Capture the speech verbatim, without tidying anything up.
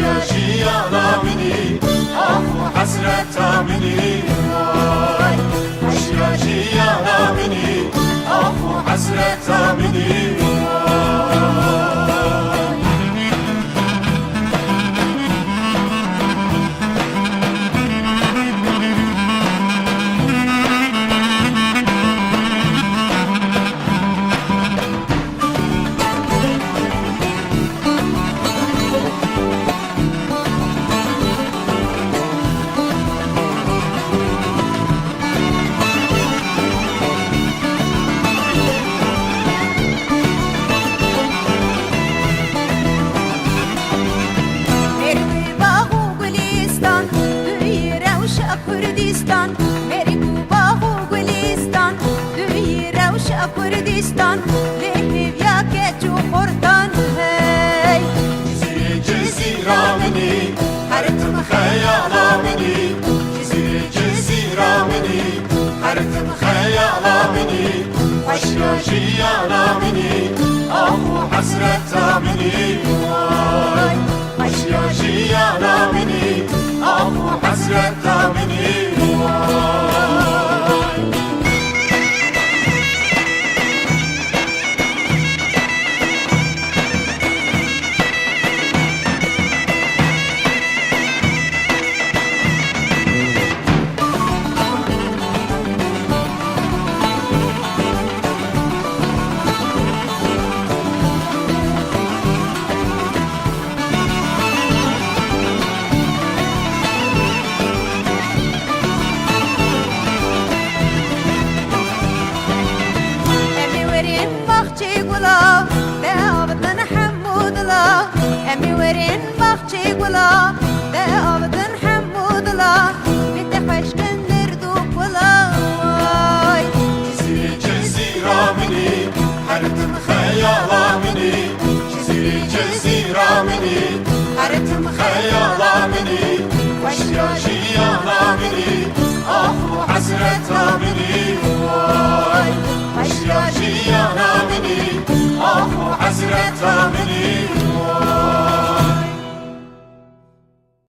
Ya jiyana min î, ax û hesreta min î, way. Weş ya jiyana min î, ax û hesreta min î, way. Mêrgî bax û gulîstan, duyî rewşa Kurdîstan. Mêrgî bax û gulîstan, duyî rewşa Kurdîstan. Lê hêviya keç û xortan hey. Cizîrê cizîra min î, her tim xeyala min î. Cizîrê cizîra min î, her tim xeyala min î. Xweşiya jiyana min î, ax û hesreta min î, way. Xweşiya jiyana min î, ax û hesreta min î, way. Em ê werin baxçê gula, te avdin hemû dila. Em ê werin baxçê gula, te avdin hemû dila. Bê te xweş kin dird û kula, way. Cizîrê cizîra min î, her tim xeyala min î. Cizîrê cizîra min î, her tim xeyala min î. Xweşiya jiyana min î, ax û hesreta min î, way. Xweşiya jiyana min î, ax û hesreta min î,